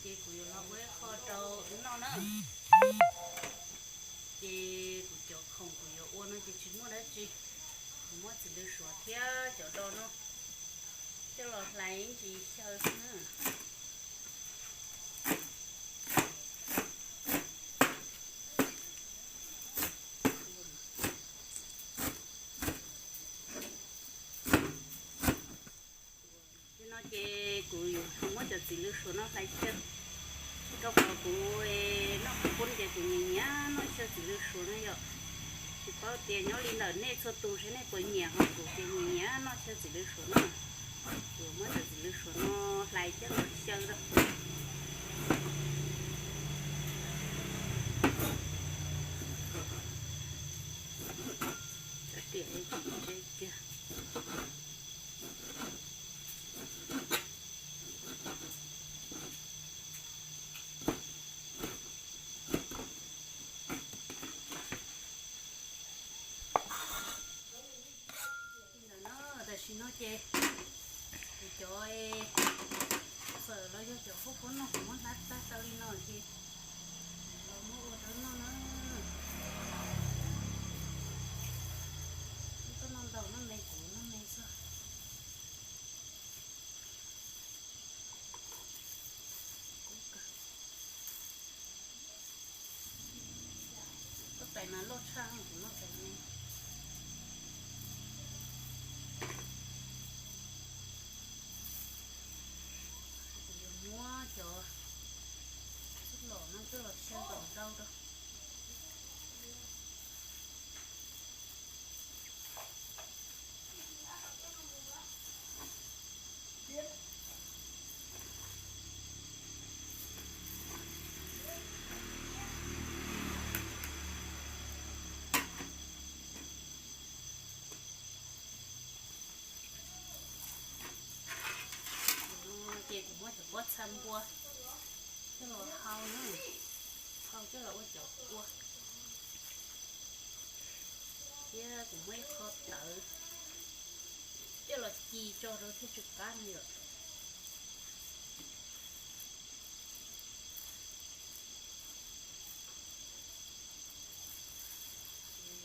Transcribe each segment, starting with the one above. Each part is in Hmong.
Ces kuv yuav los ua ib qho rau wb noj na. Ces kuv cov khoom kuv yuav ua no ces tsis muaj dab tsi, kuv muab txiv lws suav thiab cov do no coj los hlais ib ntsis xyaw xwb na. Li no ces kuv yuav muab cov txiv lws suav no hlais xyaw, rau qhov kuv noj qhob poob ces kuv nyiam nyiam noj xyaw txiv lws suav no yom. Tsis paub tias nyob li ntawm nej txhua tus seb nej puas nyiam, ho kuv ces nyiam nyiam noj xyaw txiv lws suav no. Kuv muab cov txiv lws suav no hlais coj los xyaw rau. Cov riam tsis ntse kiag. Ntawm no, tam sim no ces kuv cov fawm los yog cov hauv paus no kuv muab hlab tag tau li no ces los muab ua rau noj na. Koj noj ntau noj me, kuv noj me xwb. Koj tais mas loj tshaj, kuv noj tais me. Kuv yuav muab cov xub los no coj los xyaw kom ntau rau. Ces kuv muab cov pob txha npua coj los hau na, hau coj los ua cov kua. Thiab kuv muab ib qho tawv coj los ci tso rau thiaj tsis qab no yom.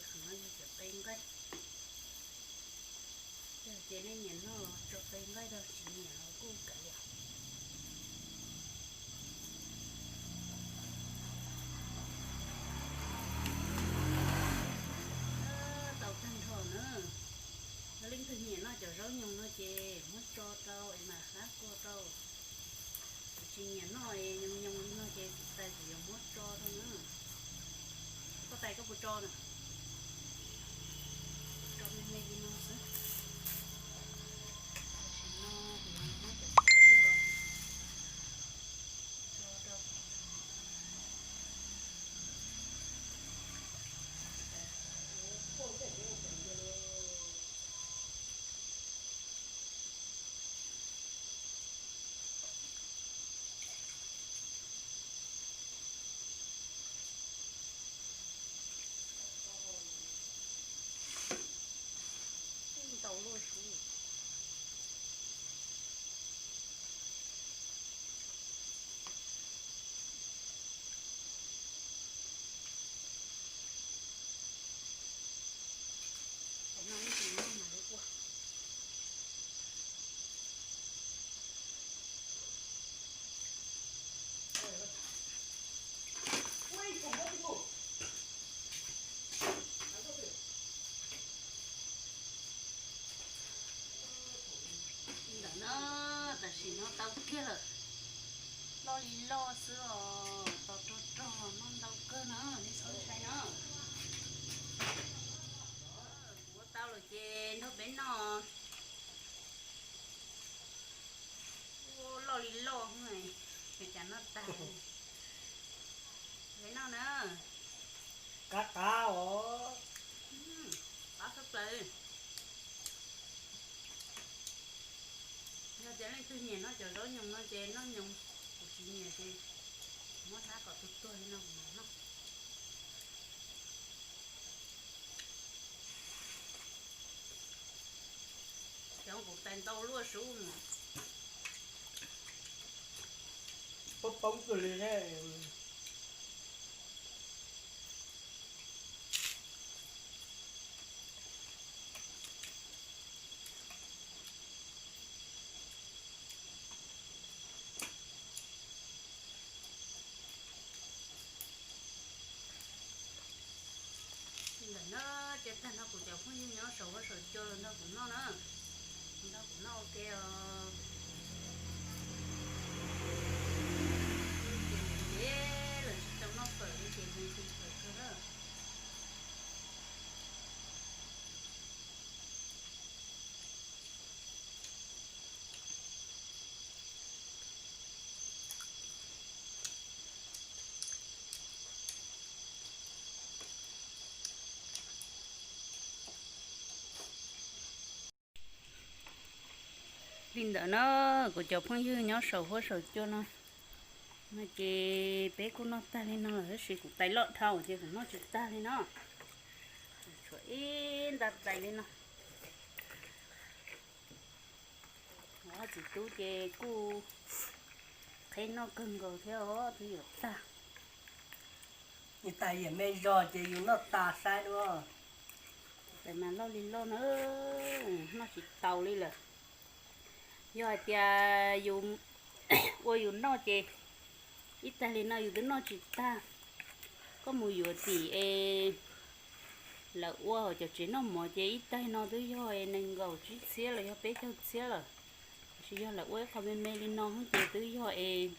Qhov no yog cov qe nqaij. Yog ces nej nyiam noj los tso qe nqaij rau, tsis nyiam los kuj kav liam. Tau tag nrho na. Yog leej twg nyiam noj cov zaub nyoos no ces muab tso rau es mam hlab kua rau. Kuv tsis nyiam noj nyoos nyoos li no ces kuv tais kuv yuav muab tso rau na. Koj tais koj puas tso na? Tso me me li no xwb. Tam sim no kuv yuav muab cov kua coj los tso rau. Ntau luaj sub. Ntawm no tam sim no tau kiag lawm, loj li loj xwb os, tos rog rog noj ntau kawg no, nej txhob ntshai no. Kuv ua tau lawm ces nrog peb noj. Loj li loj, cas noj tag. Peb noj na. Qab qab os. Qab tshaj plaws. Yog tias leej twg nyiam noj cov zaub nyoos no ces noj nyoos, kuv tsis nyiam ces muab hlab kom tuag tuag li no kuv mam noj. Cov kuv tais ntau luaj sub. Poob poob kawg li ne. Ntawm no ces tag nrho kuv cov phooj ywg nyob saum huab saum cua los nrog kuv noj na, nrog kuv noj ua ke os. Ces ntev ntev lawm tsis tau noj fawm li ces mus tiv fawm kawg na. Li ntawd na, kuv cov phooj ywg nyob saum huab saum cua no, no ces peb kuj noj tag li no lawm tab sis kuv tais loj dhau ces kuv noj tsis tag li no. Tshuav ib nta tais li no. Ob txiv tub ces kuj qheb noj kawg nkaus thiab os, twb yuav tag. Yus tais yam me zog ces yus noj tas saib dua. Tais mas loj li loj na, noj tsis tau li lawm. Yog hais tias yus ua yus noj ces ib tais li no yus twb noj tsis tag. Koj mus yuav tim es lawv ua hauv cov tsev noj mov ces ib tais no twb yog nees nkaum tsib txhiab los yog peb caug txhiab lawm. Tiam sis yog lawv ua ib qho me me li no ces twb yog es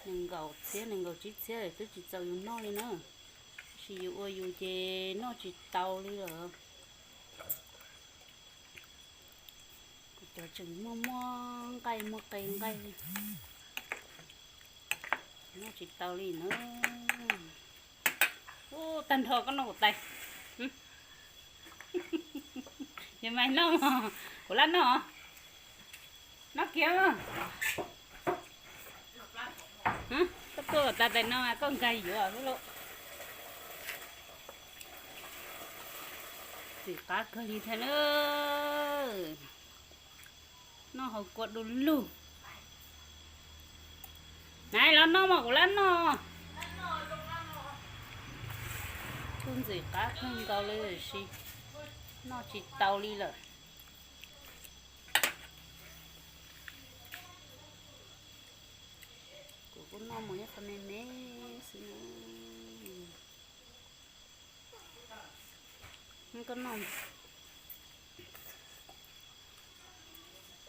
nees nkaum txhiab nees nkaum tsib txhiab twb tsis txaus yus noj li na. Tiam sis yus ua yus ces noj tsis tau li lawm. Kuv cov tseem muaj muaj nqaij muaj qe nqaij li, noj tsis tau li na. Ub, tag nrho koj noj kuv tais. Yog mas noj, kuv lab noj. Noj kiag. Koj tuaj tas tais no mas koj nkag yuav xwb lauj. Ntxim qab kawg li thiab na. Noj hauv kua du lug. Nais los noj mas kuv lab noj. Kuj ntxim qab kawg nkaus li tiam sis noj tsis tau li lawm. Kuv kuj noj mus ib qho me me xwb na. Koj noj,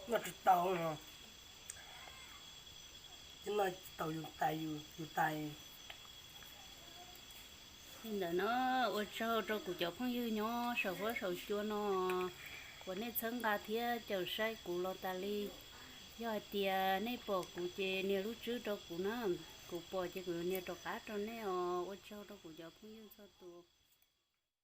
noj tsis tau, noj tsis tau yus tais, yus tais. Li ntawd na, ua tsaug rau kuv cov phooj ywg nyob saum huab saum cua no uas nej txhawb nqa thiab caum saib kuv los tas li. Yog hais tias nej pom kuv ces nias lub tswb rau kuv na, kuv pom ces kuv nias rov qab rau nej os. Ua tsaug rau kuv cov phooj ywg txhua tus.